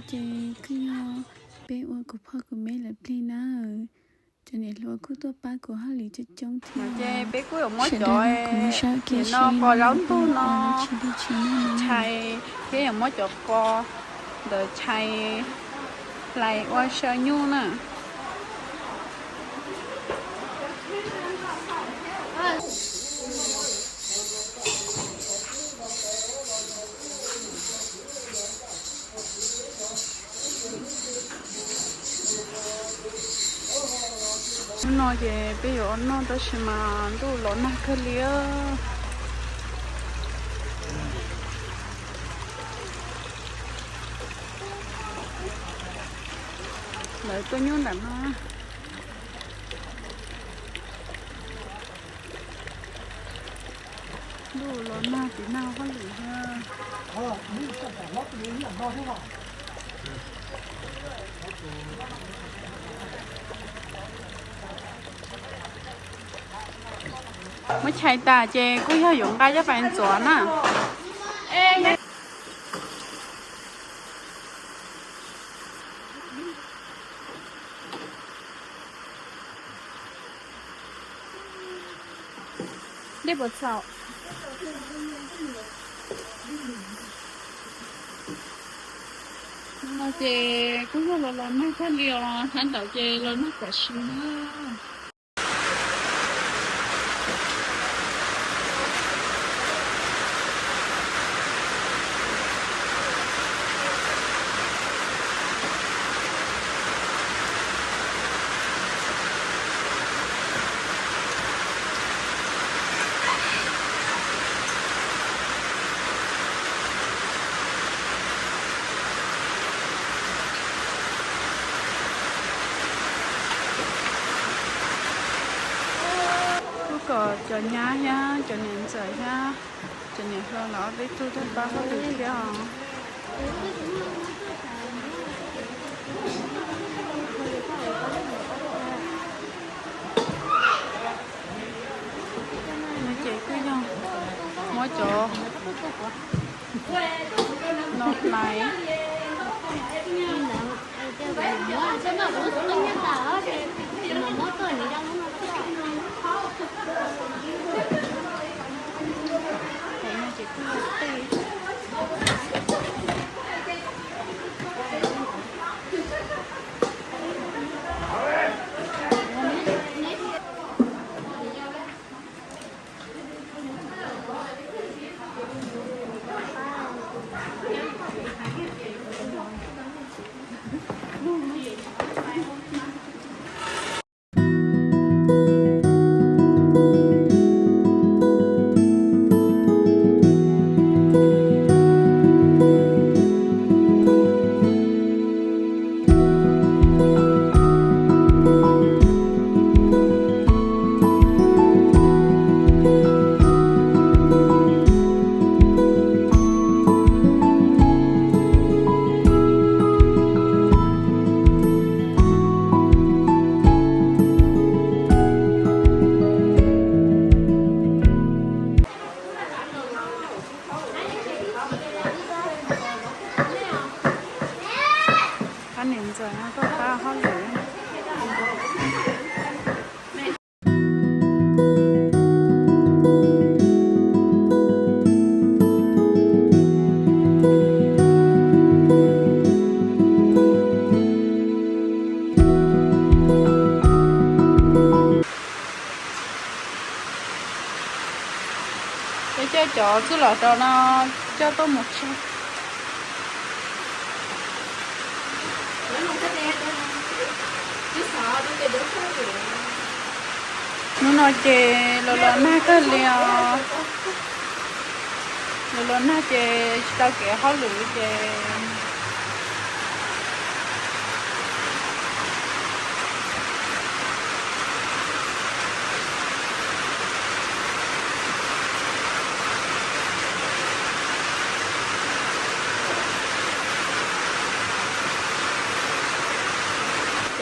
Ces kuj yog peb ua kuv phoj kuv me lawv plig na. Cov niam hluas kuj tuaj pab kuv hauj lwm coob coob thiab. Ces peb kuj yuav muab cov no qos zaub ntug no tshais thiab yuav muab cov qos ntawd tshais hlais ua saw nyuj na. Hnub no ces peb yuav ua noj tab sis mas ntuj los nag kawg li. Lawv tuaj nyuj nram no. Ntuj los nag tsis nag hauj lwm thiab. Muab chais tas ces kuj yog yuav nqa coj pais ntxuav na. Dej puas txhaum? Hnub no ces kuj yog los los nag kawg li os, hnub ntawd ces los nag tam sim na. Kuj kom cov nyab thiab cov niam ntxawm thiab cov niam hluas los ob peb tug tuaj pab hauj lwm thiab os. No ces kuj yog muab cov no hlais. Pab niam ntxawm no tuaj pab hauj lwm. Peb coj cov txuj lom rau no coj tuaj mus tseg. Hnub no ces los los nag kawg li os. Los los nag ces tsis tau kev hauj lwm ces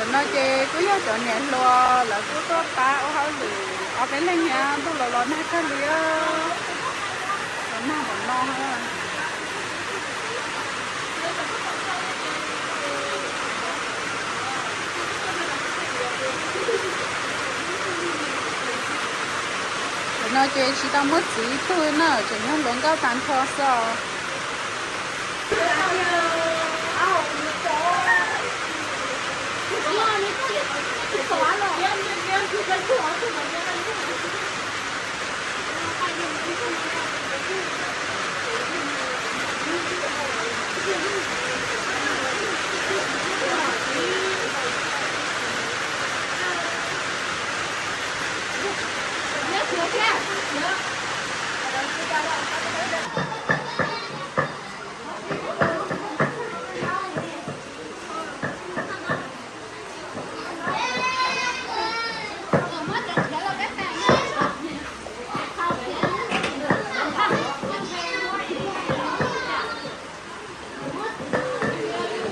Cov no ces kuj yog cov niam hluas lawv kuj tuaj pab ua hauj lwm ob peb leeg thiab. Ntuj los los nag kawg li, los nag npaum no. Ces tsis tau muaj txiv ib tug na, tseem nyob hluas nkauj tag nrho xwb os.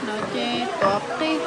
No ces tuav qij.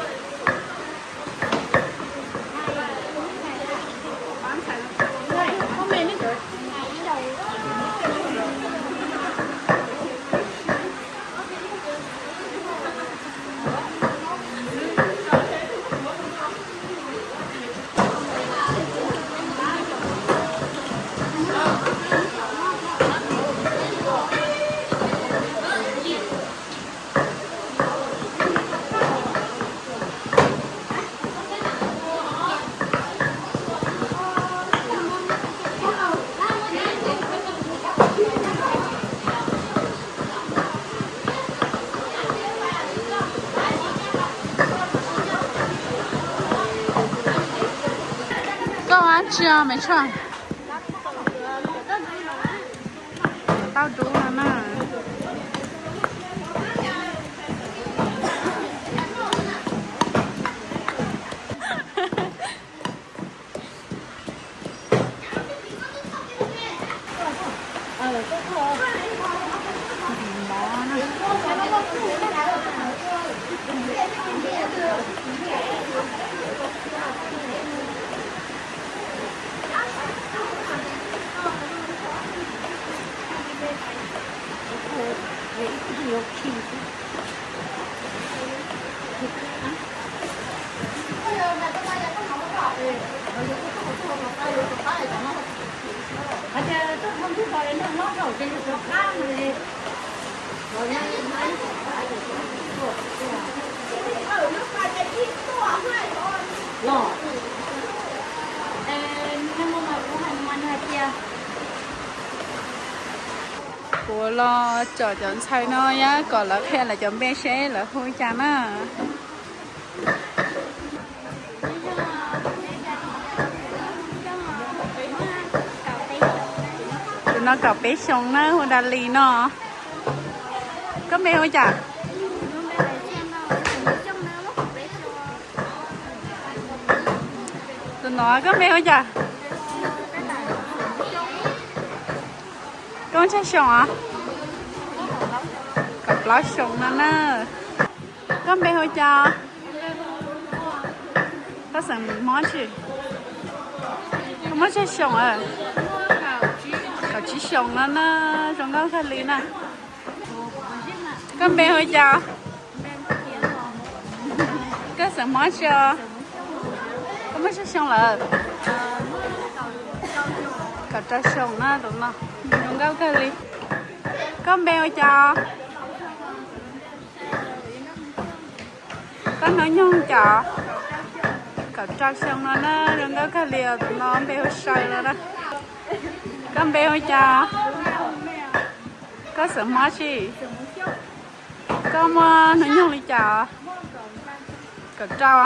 Koj ua dab tsi os Maiv Tshuaj? Tau dub no na. Kuv los tsom cov ntxhais no yom, kom lawv qhia lawv cov npe seb lawv hu cas na. Tus no kaum peb xyoos na, hu Da Lis no. Koj npe hu cas? Tus no koj npe hu cas? Koj muaj tsawg xyoo os? Kaum plaub xyoos no na. Koj npe hu cas? Koj xeem Hmoob tsi? Koj muaj tsawg xyoo? Kaum tsib xyoos no na, zoo nkauj kawg li na. Koj npe hu cas? Koj xeem Hmoob tsi os? Koj muaj tsawg xyoo lawm? Kaum rau xyoo na tus no, zoo nkauj kawg li. Koj npe hu cas? Koj hnub nyoog cas? Kaum rau xyoo no na, zoo nkauj kawg li os, tus no npe hu Saw no na. Koj npe hu cas? Koj xeem Hmoob tsi? Koj muaj hnub nyoog li cas? Kaum rau,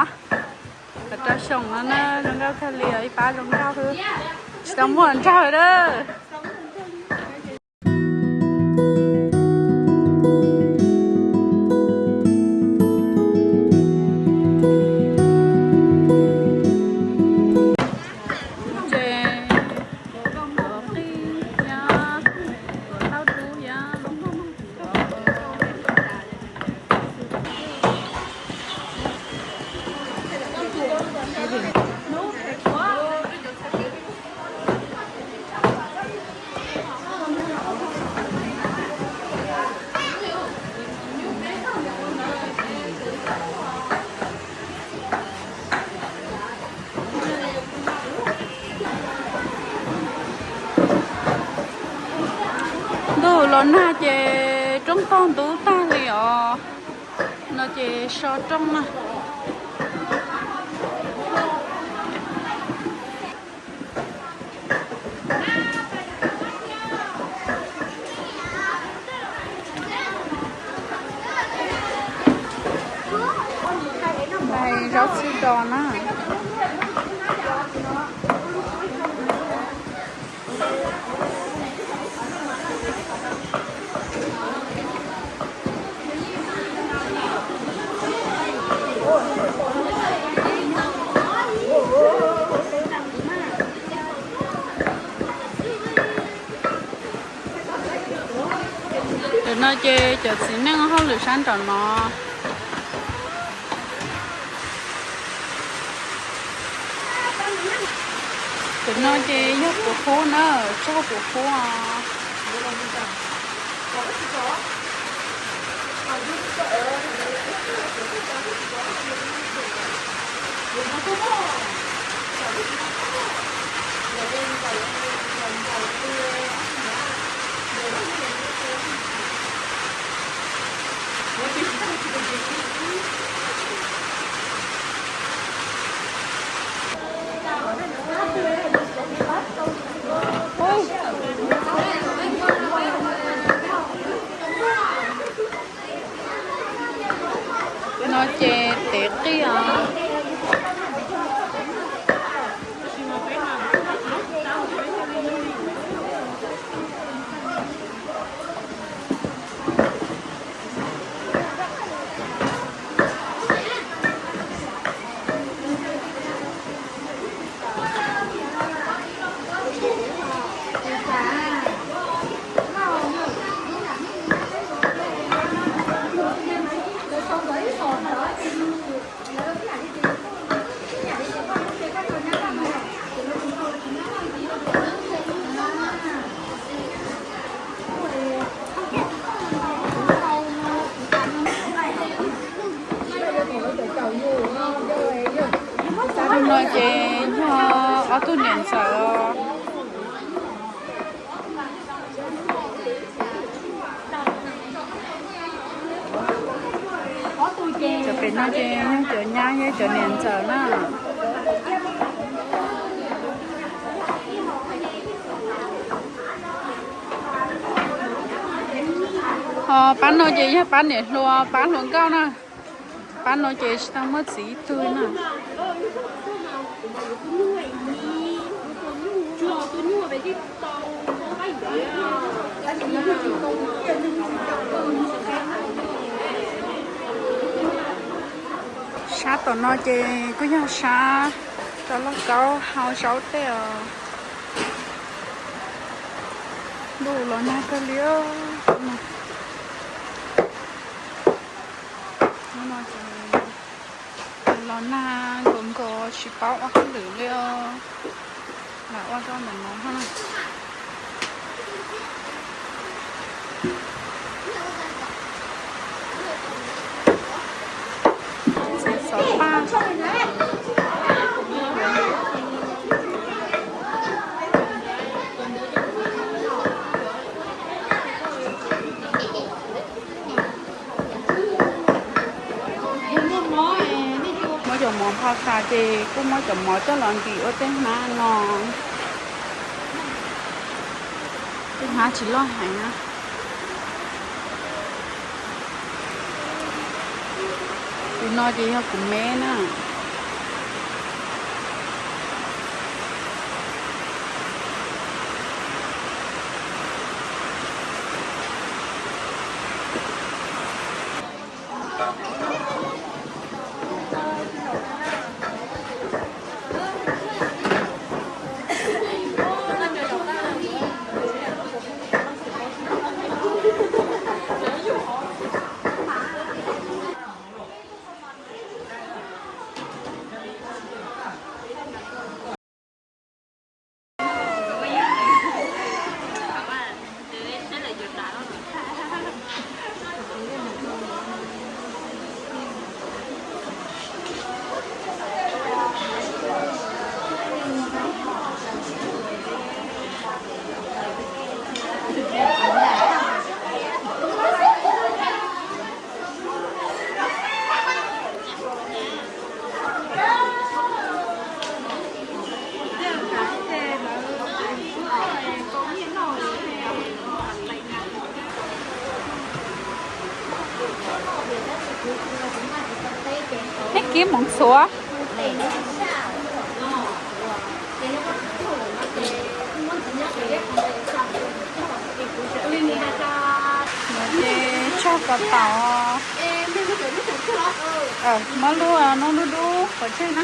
kaum rau xyoo no na, zoo nkauj kawg li os, ib pab zoo nkauj xwb, tsis tau muaj nraug na. Los nag ces roob tog ntub tag li os. No ces so rooj na. Zaub txhwb do na. Tam no ces cov txiv neej hauj lwm sab nraum no. Tam no ces yog puv qub na, tsaug puv qub os. No ces tev qij os. Tus no ces yog ob tug niam ntxawm os. Cov pem no ces yog cov nyab thiab cov niam ntxawm na. Ho pab no ces yog pab niam hluas, pab hluas nkauj na. Pab no ces tsis tau muaj txiv ib tug na. Sab tom no ces kuj yog sab rau lauj kaub hau zaub tej os. Ntuj los nag kawg li. Los nag nkaus nkaus tsis paub ua hauj lwm li os. Lam ua rau ntawm no. Xov paj. Muab cov mov phau tas ces kuj muab cov mov coj los ntim ua tej hnab no. Tej hnab tsis loj heev na. Tus no ces yog kuv me na. Ib moos txhuav. Ces tsog kom tau. Muab lub noob dub dub pov tseg na.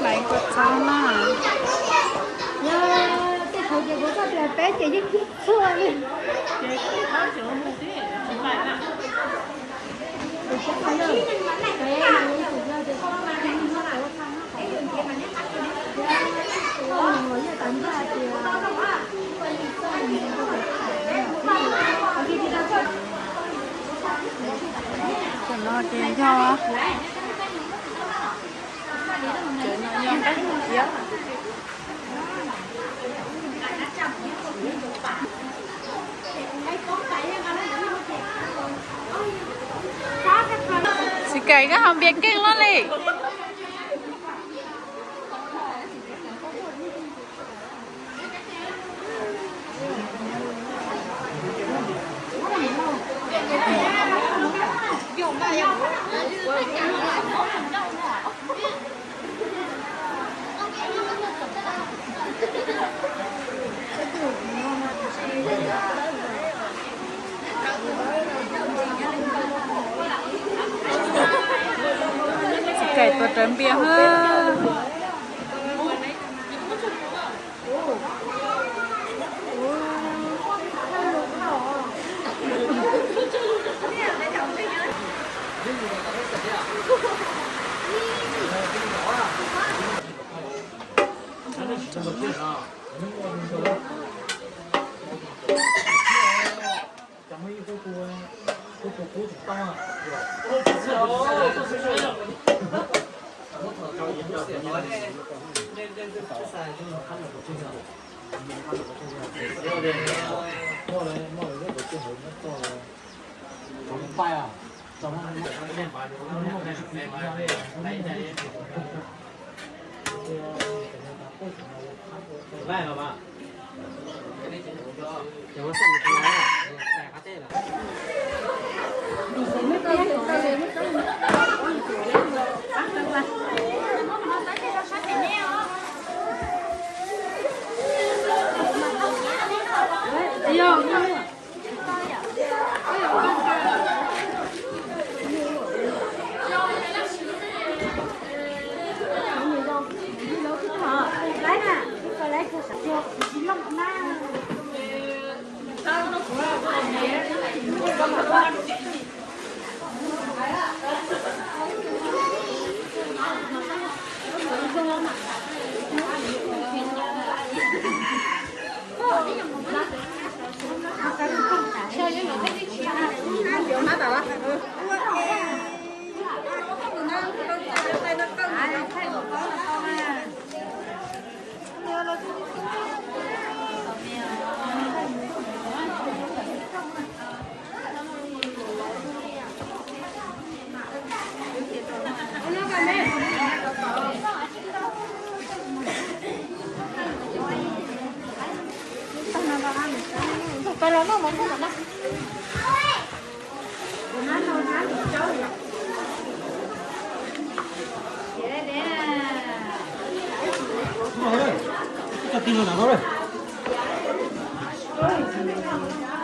Laiv kua txob na. Yog tej thaum ces kuv txoj tias peb ces yeej kib txhua li. Cov no ces yog, cov no yog nqaij iab. Txiv Kaim, koj haus npias keej luaj li. Txiv Kaim tuav rawv npias hwb.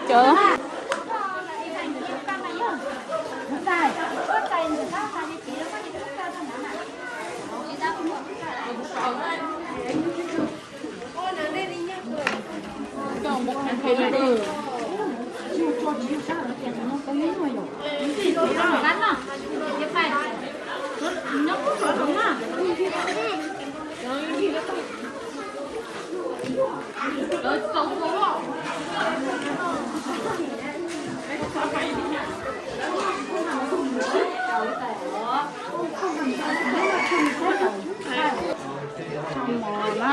Cov Mov na.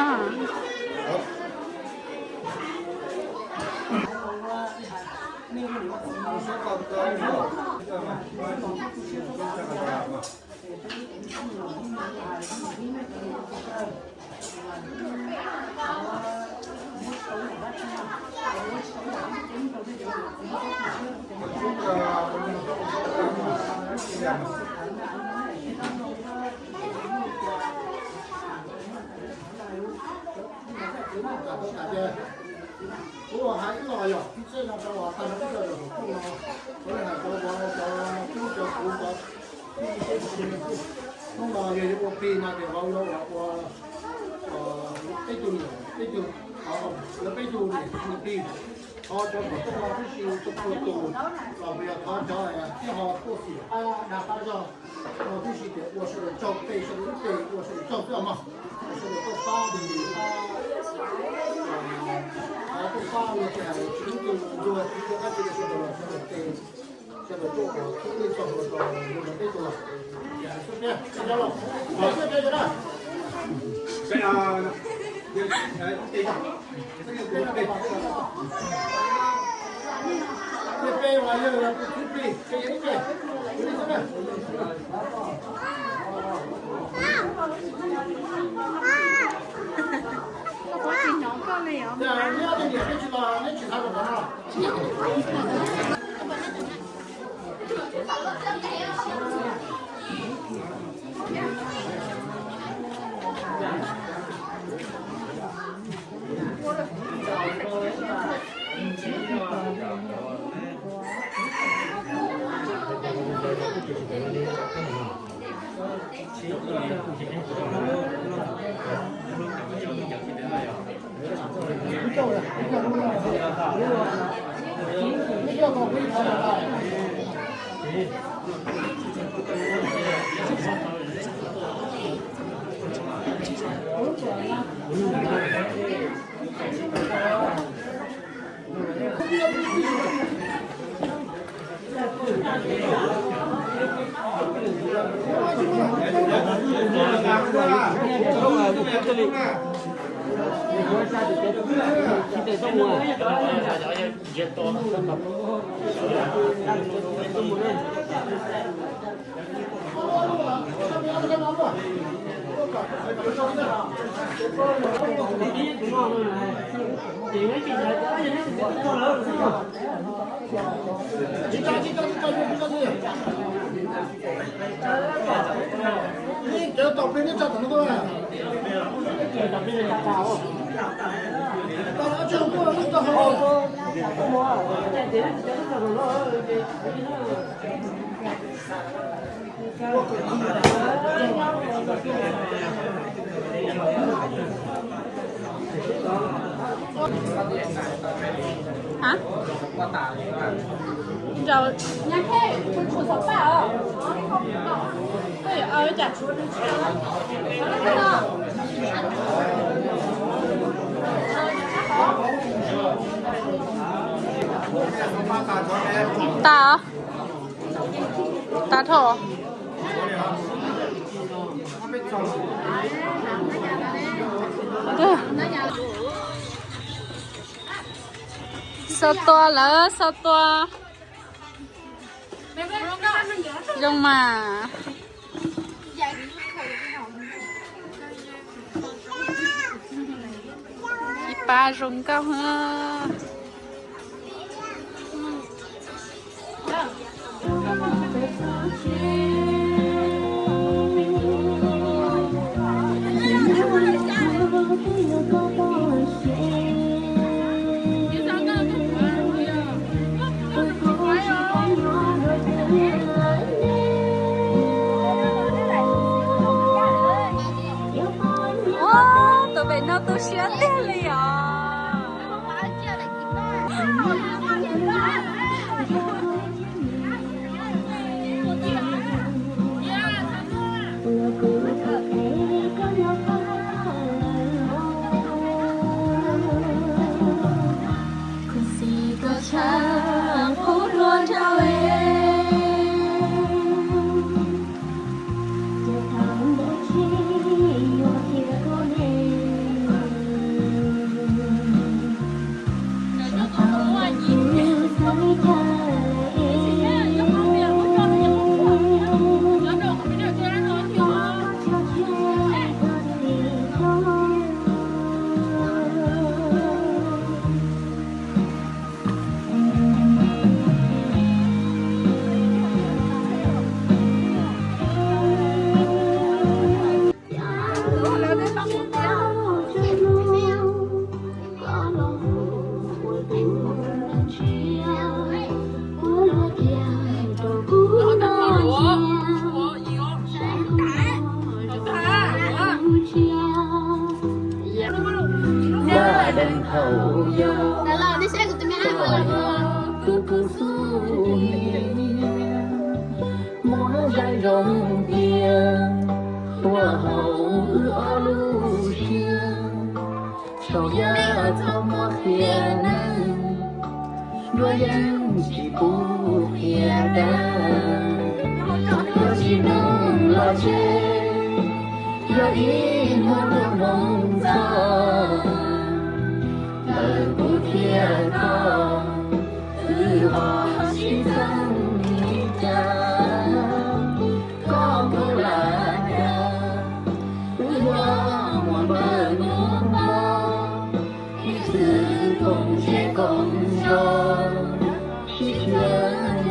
Kuv hais ib los yog txij no rau tag nrho ib co yog kuv no, kuv hais rau cov tub cov kuv cov hnub no yog yuav ua plig no ces vauv yuav ua peb tug niam peb tug, lawv peb tug niam txiv plig, thov cov kom tuaj no tib si txhua txhua tus, los yog thov cov thiab ho tuaj xim pab dag pab zog no tib si tias ua sawv daws tsaug, peb sawv daws ib teg ua sawv daws tsaug xwb mog, sawv daws tuaj pab, thov tuaj pab no ces hais tsis hnub twg ntuag tsis ntuag dab tsi sawv daws los sawv daws tes, sawv daws tuaj ua txhua ib txog ua rau ua peb tug los. Hả? Rồi, nhắn thế, tôi chụp sổ ba ở. Tôi ở chả. Ta hả? Ta thôi. Sau tua lawm, sau tua. Zoo mas. Ib pab zoo nkauj. Ua, tus pem no tu siab tiag li os. Thaum yog koj yog tus kub kub xub ntiag, muaj zaj zoo tiag tuaj hauv wb ob lub siab. Saum yaj txhob muab qhia neeg, duab yeej tsis pub qhia dab. Yog tsis neeg los tseg, yog ib hnub lub hmoov txog, ntawm kuv thiab koj, wb ho sib txeeb li cas? Koj mus lam cas, wb yuav muaj npawg mus pog, ib txwm koom siab koom ntsws, sib txhia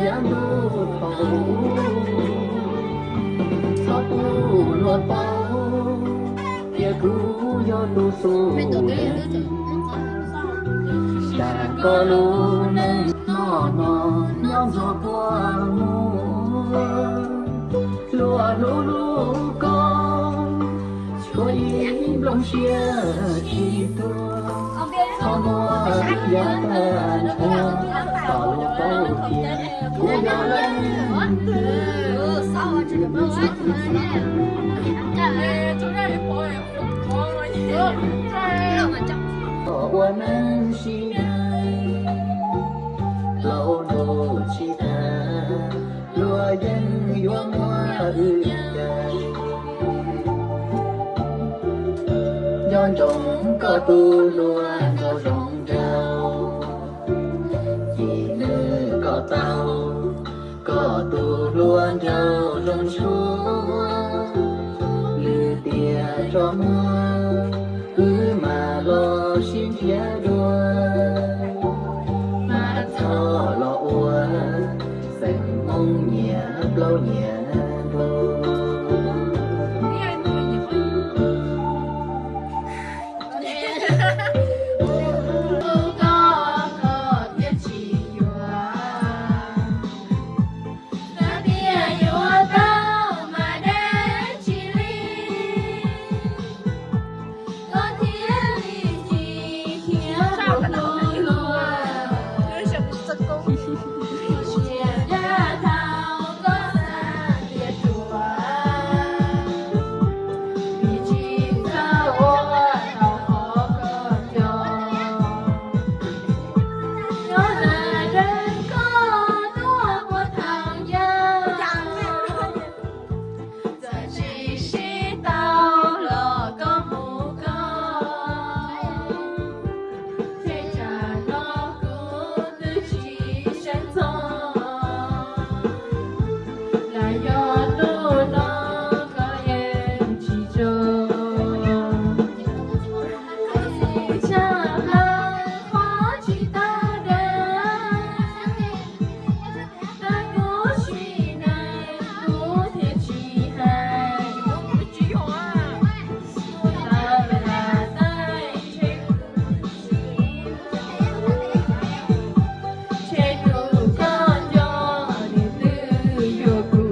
yav ntuj thaum ub. Txhob pub luag paub tias kuv yog tus xub ntiag, tsam koj lub neej noj no nyob ntxuag kua muag. Luag hlub hlub koj, tshuav ib nplooj siab tsis tuag. Txhob muab yav tag nrho, kom luag paub tias kuv yog leej twg. Koj ua neej sib ncaim, laus ntuj tsis tas, luag yeej yuav muab wb cais. Nco ntsoov koj tus hluas nraug zoo nraug, cia nws kom tau. Koj tus hluas nraug zoo tshuaj, lwm tiam tso muag, wb mam los sib nrhiav dua. Mas txhob los ua xeem Hmoob nyias plaub nyias ntug. Koj, koj thiaj tsis yuav, xav tias yuav tau mas deb tsis li. Koj thiaj li tsis khiav rau tus hluas, siab dab thaum koj xav tias ruam, vim tsis txawj ua tau qhov koj nco. Nyob nram dej koj tuaj puag thaum yawg, txawm tsis sib tau los koj mus koj, ntshe tsam no kuv twb tsis sawv ntxov, los yog hnub no koj yeej tsis tso. Kuv xav tshaj plaws qhov tsis tau deb, tab kuv sim neej kuv thiaj tsis hais. Kuv tawm lam tais ntshe ntshe tus koj nco nws twb yuam kuv.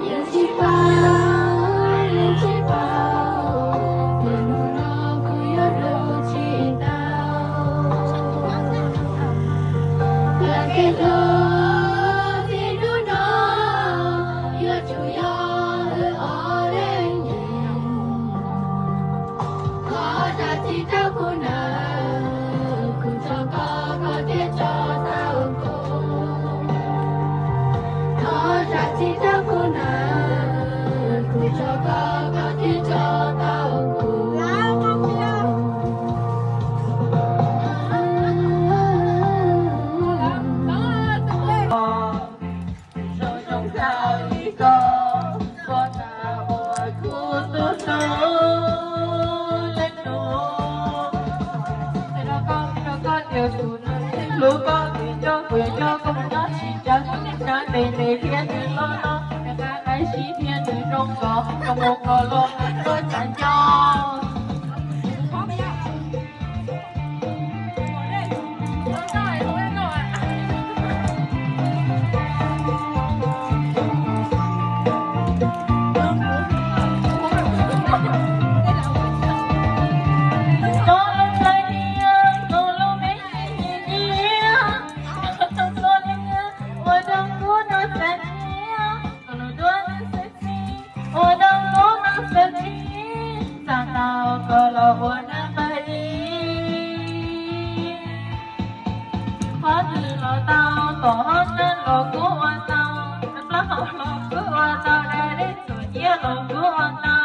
Yeej tsis paub, yeej tsis paub, tias hnub no kuv yuav hlub tsis tau. Lam kev hlub txij hnub no yuav tsum yog wb ob Nws los no, nws qab qab sib thiab nws zoo nkaus, zoo nkaus los nws tuaj txav nco. Ua rau kuv no xav tias, kom los ua neeg xwb txij, ua rau kuv no xav tias, txawm tau koj los ua neeg pawg ib. Qhov twg los tau, tom hauv neeg los kuv ua tau, plab hau los kuv ua tau, dab dej txuas ciab los kuv ua tau.